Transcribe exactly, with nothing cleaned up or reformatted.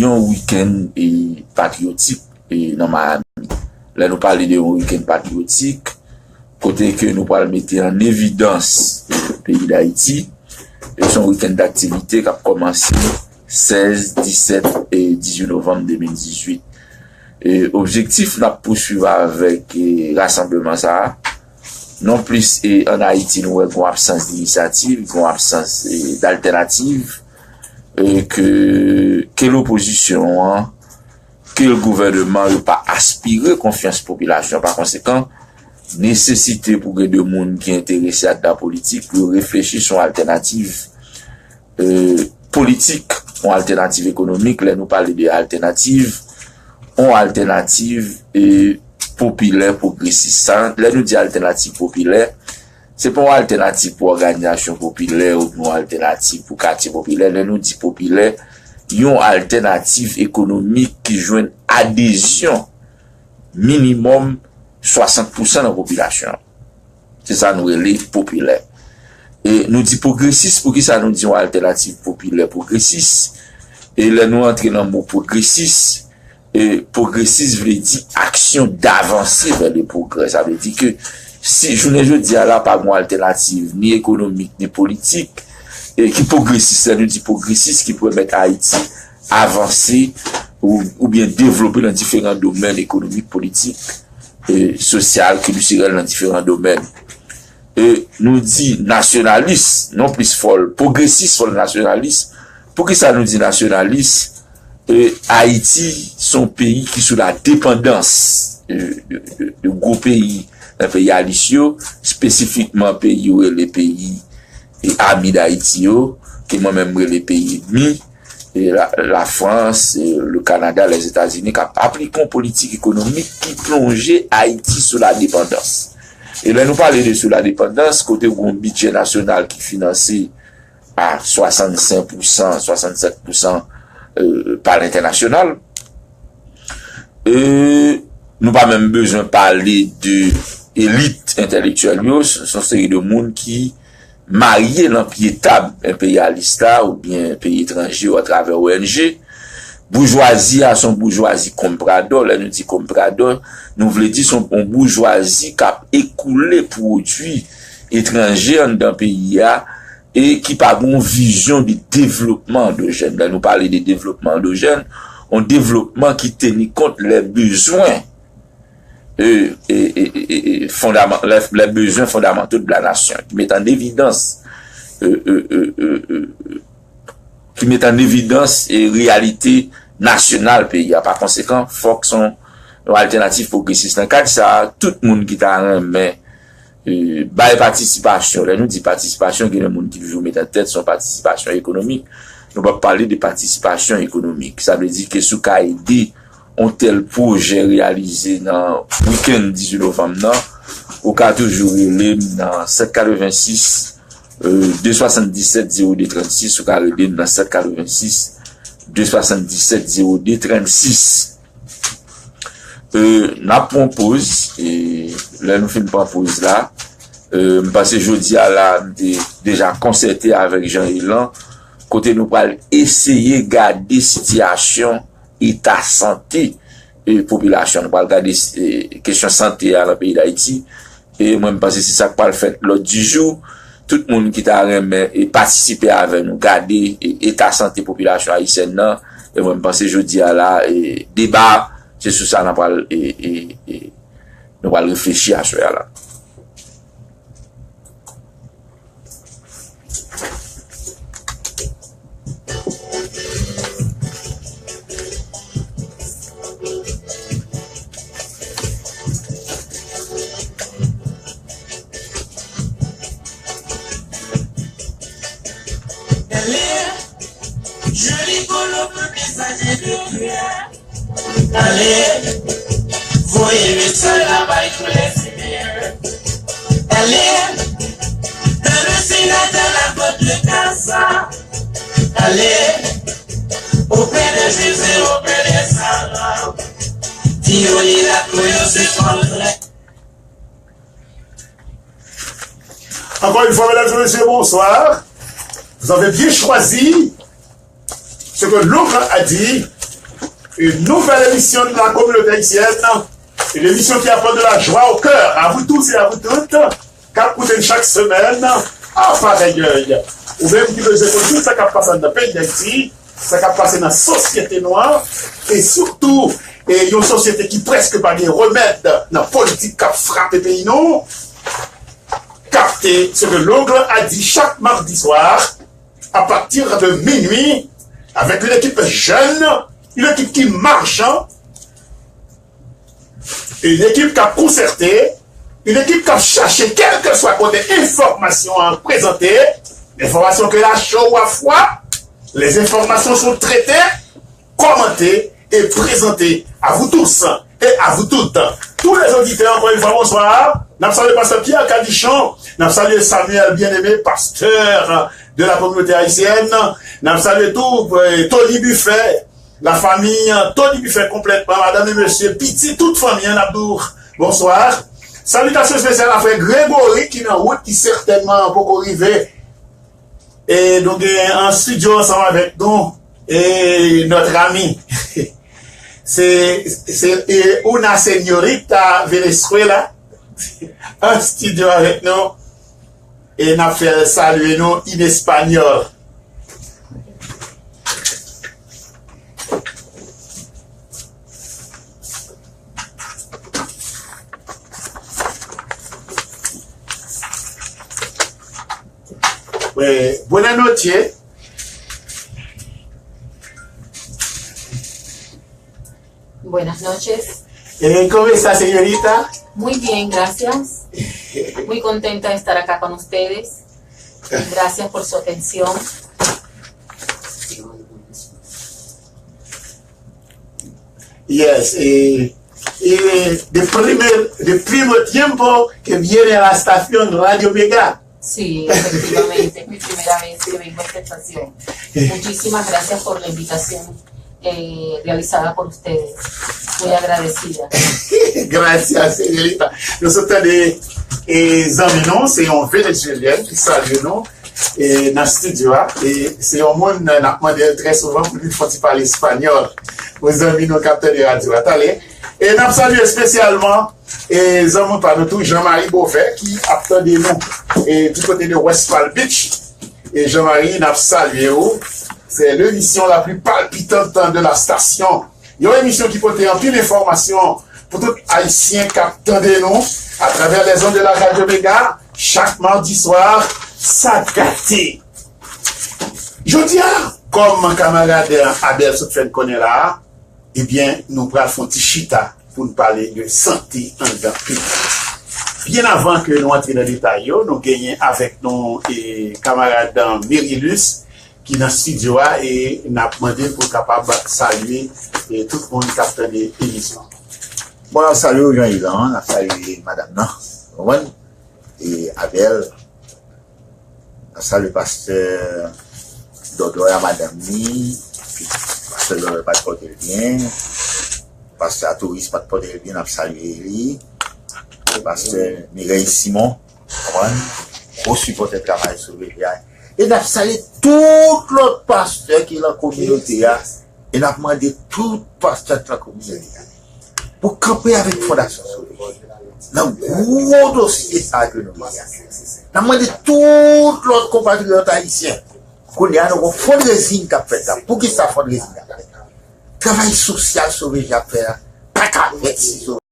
yon wikenn, e, patriyotik, e, nan Miami. Lè nou pale de yon wikenn patriyotik, kote ke nou pral mete an evidans, e, peyi Dayiti, e, se yon wikenn daktivite k ap kòmanse sèz, disèt e dizuit novanm de mil dizuit. E, objektif n ap pouswiv avèk, e, rasanbleman sa a, non plis, e, ann Ayiti, nou wè gon absans inisyativ, gon absans, e, daltènativ, e, ke, ke lopozisyon an, ke gouvènman yo pa aspire konfyans popilasyon. Pa konsekan, nesesite pou gen de moun ki enterese ak la politik, pou yo reflechi sou altènativ, e, politik, yon altènativ ekonomik. Lè nou pale de altènativ, yon altènativ, e, popilè, pwogresis. Sa, lè nou di altènativ popilè, se pa yon altènativ pou òganizasyon popilè oubyen yon altènativ pou katye popilè. Lè nou di popilè, yon altènativ ekonomik ki jwenn adezyon minimòm swasant pousan nan popilasyon an. Se sa nou rele popilè. E nou di pwogresis, poukisa nou di yon altènativ popilè pwogresis? E lè nou antre nan mo pwogresis, e pwogresis vle di aksyon d'avanse vers le progrès. Sa vle di ke si jounen jodi a la pa gen altènativ ni ekonomik ni politik, e ki pwogresis, lè nou di pwogresis ki pèmèt Ayiti avanse ou, oubyen devlope nan diferan domèn ekonomik, politik, e sosyal, kiltirèl, nan diferan domèn. E nou di nasyonalis, non plis fò l pwogresis, fò l nasyonalis. Poukisa nou di nasyonalis? E Ayiti se yon peyi ki sou la depandans de, de, de, de gwo peyi enpeyalis yo, espesifikman peyi yo rele peyi e ami Dayiti yo, ke mwen menm m rele peyi ènmi, e la, Lafrans, e le Kanada, Lèzetazini, k ap aplike yon politik ekonomik ki plonje Ayiti sou la depandans. E lè nou pale de sou la depandans, kote ou gen yon bidjè nasyonal ki finanse a swasannsenk pousan, swasannsèt pousan, e, pa lentènasyonal, e nou pa menm bezwen pale de elit entèlektyèl yo, se, se yon seri de moun ki marye nan pye tab enpeyalis la oubyen peyi etranje yo atravè O N G. Boujwazi a se yon boujwazi konpradò. Lè nou di konpradò, nou vle di se yon, yon boujwazi k ap ekoule pwodui etranje anndan peyi a e ki pa gen yon vizyon de devlopman andojèn. Lè nou pale de devlopman andojèn, yon devlopman ki teni kont lè bezwen, e, e, e, e, e, e, fondaman-, lè, lè bezwen fondamanto de la nasyon, ki met an evidans, e, e, e, e, e, ki met an evidans, e, reyalite nasyonal peyi a. Pa konsekan, fòk se yon, yon altènativ pwogresis. Nan kad sa a, tout moun ki ta renmen, e, bay patisipasyon, lè nou di patisipasyon, gen de moun ki toujou met an tèt se yon patisipasyon ekonomik. Nou p ap pale de patisipasyon ekonomik. Sa vle di ke si w ka ede yon tèl pwojè reyalize nan wikenn dizuit novanm nan, ou ka toujou rele m nan sèt katrevensis, e, de swasanndisèt zewo de trannsis, ou ka rele m nan sèt katrevensis, de swasanndisèt zewo de trannsis. E, n ap pran poz, e lè nou fin pran poz la, e, m panse jodi a la, m te deja konsète avèk Jean Elan, kote nou pral eseye gade sitiyasyon eta sante, e, popilasyon. Nou pral gade, e, kesyon sante a nan peyi Dayiti. E mwen, m panse se sa k pral fèt lòd di jou. Tout moun ki ta renmen, e, patisipe avè nou, gade, e, eta sante popilasyon ayisyèn nan. E mwen, m panse jodi a la, e, deba, se sou sa n ap pral, e, e, e, nou pral reflechi aswè a la. Tale, joli kolo pou mesaje de kè. Tale, voye mesaj la bay tou lè sipeyè. Tale, dans le Sénat, dans la côte de Gaza. Tale, auprès de Jésus, auprès de Sarah. Di yo li la pou yo se kontre. Encore une fois, mesdames et messieurs, bonsoir. Vous avez bien choisi ce que l'oncle a dit. Une nouvelle émission de la communauté haïtienne, une émission qui apporte de la joie au cœur, à vous tous et à vous toutes, k ap koute n chak semèn. Apa dayè, ou menm ki bezwen konn tout sa k ap pase anndan peyi Dayiti, sa k ap pase nan sosyete nou an, e sitou, e yon sosyete ki prèske pa gen remèd nan politik k ap frape peyi nou, captez ce que l'oncle a dit chaque mardi soir à partir de minuit avec une équipe jeune, une équipe qui marche, une équipe k ap konsète, une équipe k ap chache kèlkeswa kote enfòmasyon an prezante, enfòmasyon ke a cho ou a fwa, les informations sont traitées, commenté et présenté à vous tous et à vous toutes. Tous les auditeurs, encore une fois, bonsoir. N ap salye pastè Pierre Cadichon, n ap salye Samuel Bien-Aimé, pasteur de la communauté haïtienne, n ap salye tou, euh, Tony Buffet, la famille, euh, Tony Buffet complètement, madame et monsieur, pitit, tout fanmi an, n ap di w bonswa. Salitasyon espesyal a frè Gregory ki nan wout, ki sètènman poko rive. E nou gen an estidyo ansanm avèk nou, e notre ami. Se, se, e una señorita Venezuela. An estidyo avèk nou. E n ap fè l salye nou in espanyòl. Eh, buenas noches. Buenas noches. Eh, ¿cómo está, señorita? Muy bien, gracias. Muy contenta de estar acá con ustedes. Gracias por su atención. Yes, eh, eh, de primer, de primo tiempo que viene a la estación Radio Mega. Sí, efectivamente, es mi primera vez que vengo a esta estación. Muchísimas gracias por la invitación, eh, realizada por ustedes. Muy agradecida. Gracias, señorita. Nou sot tande, eh, zanmi nou, se yon venezuelyèn ki salye nou, eh, nan estidyo a. E se yon moun, eh, n ap mande l trè souvan pou li fè yon ti pale espanyòl pou zanmi nou k ap tande radyo a. Talè. E n ap salye espesyalman, eh, zanmi pa nou tou, Jean Marie Beauvais, ki ap tande nou, eh, du côté de West Palm Beach. E Jean Marie, n ap salye w. C'est l'émission la plus palpitante de la station. Yon emisyon ki pote anpil enfòmasyon pou tout Ayisyen k ap tande nou atravè les ondes de la Radio Mega chak madi swa. Sa gate! Jodi a, kòm kamarad Abel sot fè n konnen la a, ebyen, nou pral fè yon ti chita pou n pale de sante anndan peyi a. Byen avan ke nou antre nan detay yo, nou genyen avèk nou, eh, kamarad Merilus, ki nan estidyo a, e n ap mande l pou l kapab salye, e, tout moun k ap tande emisyon an. Bon, n ap salye w, Jean Yves, n ap salye madanm nan, ou konprann? E Abel, n ap salye pastè Dòdòy a madanm li, pastè Dòdòy pa t pòte l byen, pastè Atoris pa t pòte l byen, n ap salye li, e pastè Mireille Simon, konprann? Gwo sipòtè travay sou medya. E n ap salye tout lòt pastè ki lan kominote a. E n ap mande tout pastè ki lan kominote a pou kanpe avèk Fondasyon Sove nan gwo dosye sa a ke nou genyen. N ap mande tout lòt konpatriyòt ayisyen. Kounye a, nou gon fundraising k ap fèt la. Poukisa fundraising ap fèt la? Travay sosyal Sove J ap fè a pa ka fèt si